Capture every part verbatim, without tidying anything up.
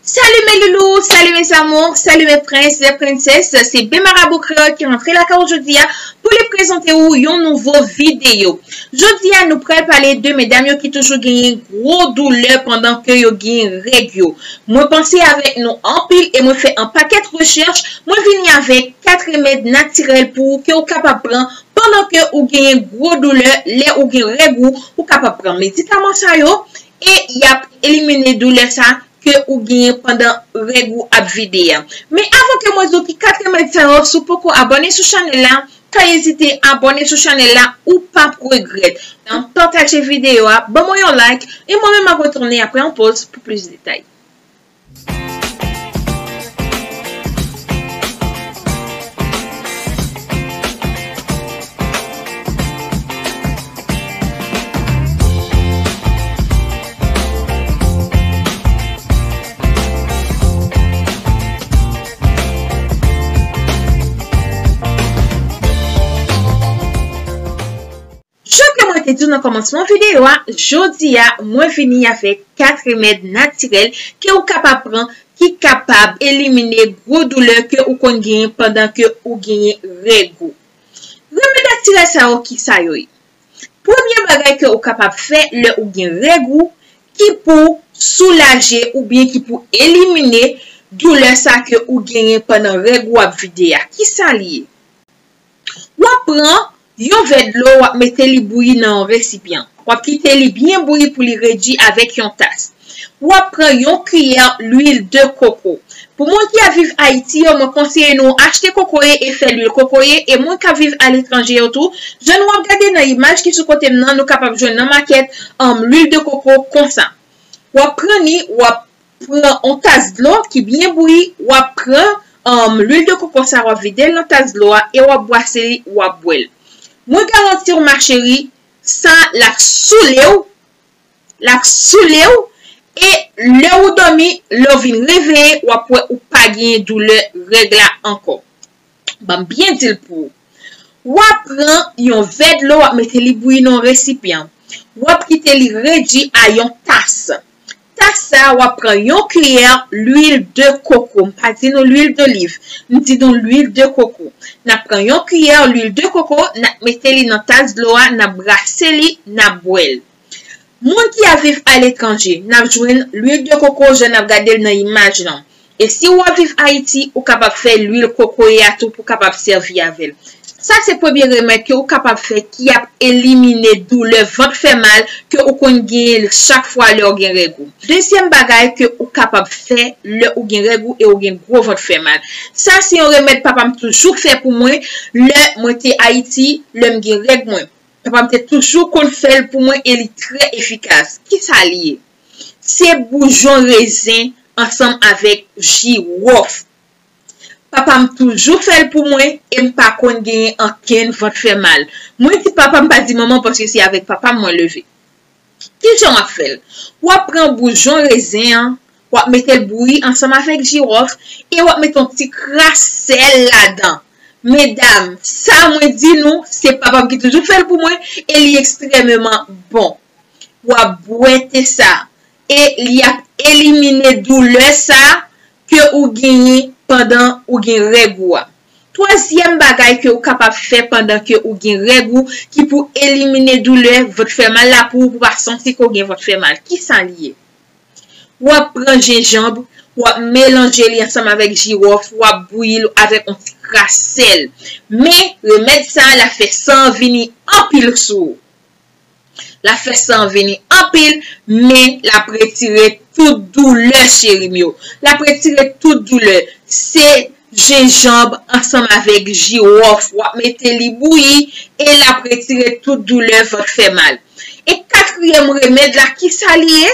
Salut mes loulous, salut mes amours, salut mes princes et princesses. Se Ben Marabou Kreyòl ki rantre lakay ou jodi a pou li prezante ou yon nouvo videyo. Jodi a nou pral pale de medam yo ki toujou genyen gwo doulè pandan ke yo genyen règ yo. Mwen panse avèk nou anpil e mwen fè an pakèt rechèch, mwen vini avèk kat remèd natirèl pou ou ke ou kapab pran pandan ke ou genyen gwo doulè, lè ou gen règ ou, ou kapab pran medikaman sa yo e y ap elimine doulè sa ke ou genyen pandan règ ou ap vide a. Men avan ke mwen di w ki kat remèd sa yo, si w poko abòne sou chanèl la, pa ezite abòne sou chanèl la, ou p ap regrèt. Donk pataje videyo a, ban mwen yon like, e mwen menm m ap retounen apre yon pòz pou plis detay. Jan ke mwen te di w nan kòmansman videyo a, jodi a, mwen vini avèk kat remèd natirèl ke ou kapab pran ki kapab elimine gwo doulè ke ou konn genyen pandan ke ou genyen règ ou. Remèd natirèl sa yo, ki sa yo ye? Premye bagay ke ou kapab fè lè ou gen règ ou, ki pou soulaje oubyen ki pou elimine doulè sa ke ou genyen pandan règ ou ap vide a. Ki sa li ye? W ap pran yon vè dlo, w ap mete li bouyi nan yon resipyan. W ap kite li byen bouyi pou li redui avèk yon tas. W ap pran yon kiyè lwil de koko. Pou moun ki ap viv Ayiti yo, mwen konseye nou achte kokoye e fè lwil kokoye. E moun k ap viv aletranje yo tou, jan nou ap gade nan imaj ki sou kote m nan, nou kapab jwenn nan makèt, um, lwil de koko konsa. W ap pran li, w ap pran yon tas dlo ki byen bouyi, w ap pran, um, lwil de koko sa, w ap vide l nan tas dlo a e w ap bwase li, w ap bwè l. Mwen garanti w, ma chérie, sa l ap soule w, l ap soule w, e lè ou dòmi, lè w vin reveye, w ap wè ou pa genyen doulè règ la ankò. Ban m byen di l pou ou. W ap pran yon vè dlo, w ap mete li bouyi nan yon resipyan. W ap kite li redui a yon tas. Tas sa, w ap pran yon kiyè lwil de koko. M pa di nou lwil doliv. M di nou lwil de koko. N ap pran yon kiyè lwil de koko, n ap mete li nan tas dlo a, n ap brase li, n ap bwè l. Moun ki ap viv aletranje, n ap jwenn lwil de koko jan n ap gade l nan imaj lan. E si w ap viv Ayiti, ou kapab fè lwil kokoye a tou pou w kapab sèvi avè l. Sa se premye remèd ke ou kapab fè ki ap elimine doulè vant fè mal ke ou konn genyen chak fwa lè w gen règ ou. Dezyèm bagay ke ou kapab fè lè ou gen règ ou e ou gen gwo vant fè mal. Sa se yon remèd papa m toujou fè pou mwen lè mwen te Ayiti, lè m gen règ mwen. Papa m te toujou konn fè l pou mwen e li trè efikas. Ki sa li ye? Se boujon rezen ansanm avèk jiwòf. Papa m toujou fè l pou mwen e m pa konn genyen ankenn vant fè mal. Mwen di papa m, pa di manman, paske se avèk papa m mwen leve. Ki jan w ap fè l? W ap pran boujon rezen an, w ap mete l bouyi ansanm avèk jiwòf e w ap mete yon ti kras sèl ladan. Medam, sa mwen di nou, se papa m ki toujou fè l pou mwen e li ekstrèmeman bon. W ap bwè te sa e li ap elimine doulè sa ke ou genyen pandan ou gen règ ou a. Twazyèm bagay ke ou kapab fè pandan ke ou gen règ ou ki pou elimine doulè vant fè mal la pou ou, pou pa santi ke w gen vant fè mal. Ki sa li ye? W ap pran jenjanm, w ap melanje li ansanm avèk jiwòf, w ap bouyi l avèk yon ti kras sèl. Men, remèd sa a, l ap fè san an vini anpil sou ou. L ap fè san an vini anpil, men l ap retire tout doulè, cheri m yo. L ap retire tout doulè. Se jenjanm ansanm avèk jiwòf, w ap mete li bouyi e l ap retire tout doulè vant fè mal. E katriyèm remèd la, ki sa li ye?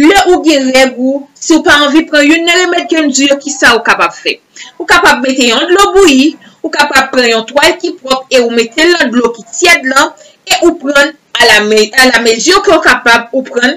Lè ou gen règ ou, si w pa anvi pran youn nan remèd ke m di yo, ki sa ou kapab fè? Ou kapab mete yon dlo bouyi, ou kapab pran yon twal ki pwòp e ou mete l nan dlo ki tyèd lan, e ou pran a la me-, a la mezi ke w kapab, ou pran,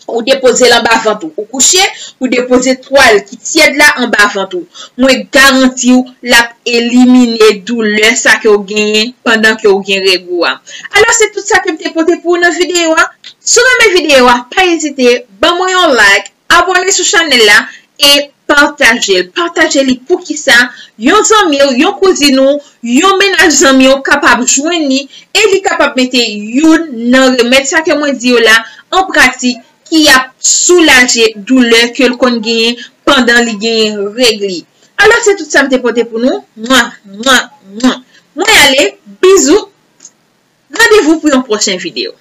ou depoze l anba vant ou. Ou kouche, ou depoze twal ki tyèd la anba vant ou. Mwen garanti w, l ap elimine doulè sa ke w genyen pandan ke w gen règ ou a. Alò, se tout sa ke m te pote pou ou nan videyo a. Si w renmen videyo a, pa ezite, ban mwen yon like, abòne sou chanèl la, e pataje l. Pataje li poukisa yon zanmi w, yon kouzin ou, yon mennaj zanmi w kapab jwenn li e li kapab mete youn nan remèd sa ke mwen di yo la an pratik ki ap soulaje doulè ke l konn genyen pandan li genyen règ li. Alò, se tout sa m te pote pou nou. Mwa, mwa, mwa. Mwen ale, bizou. Randevou pou yon pwochen videyo.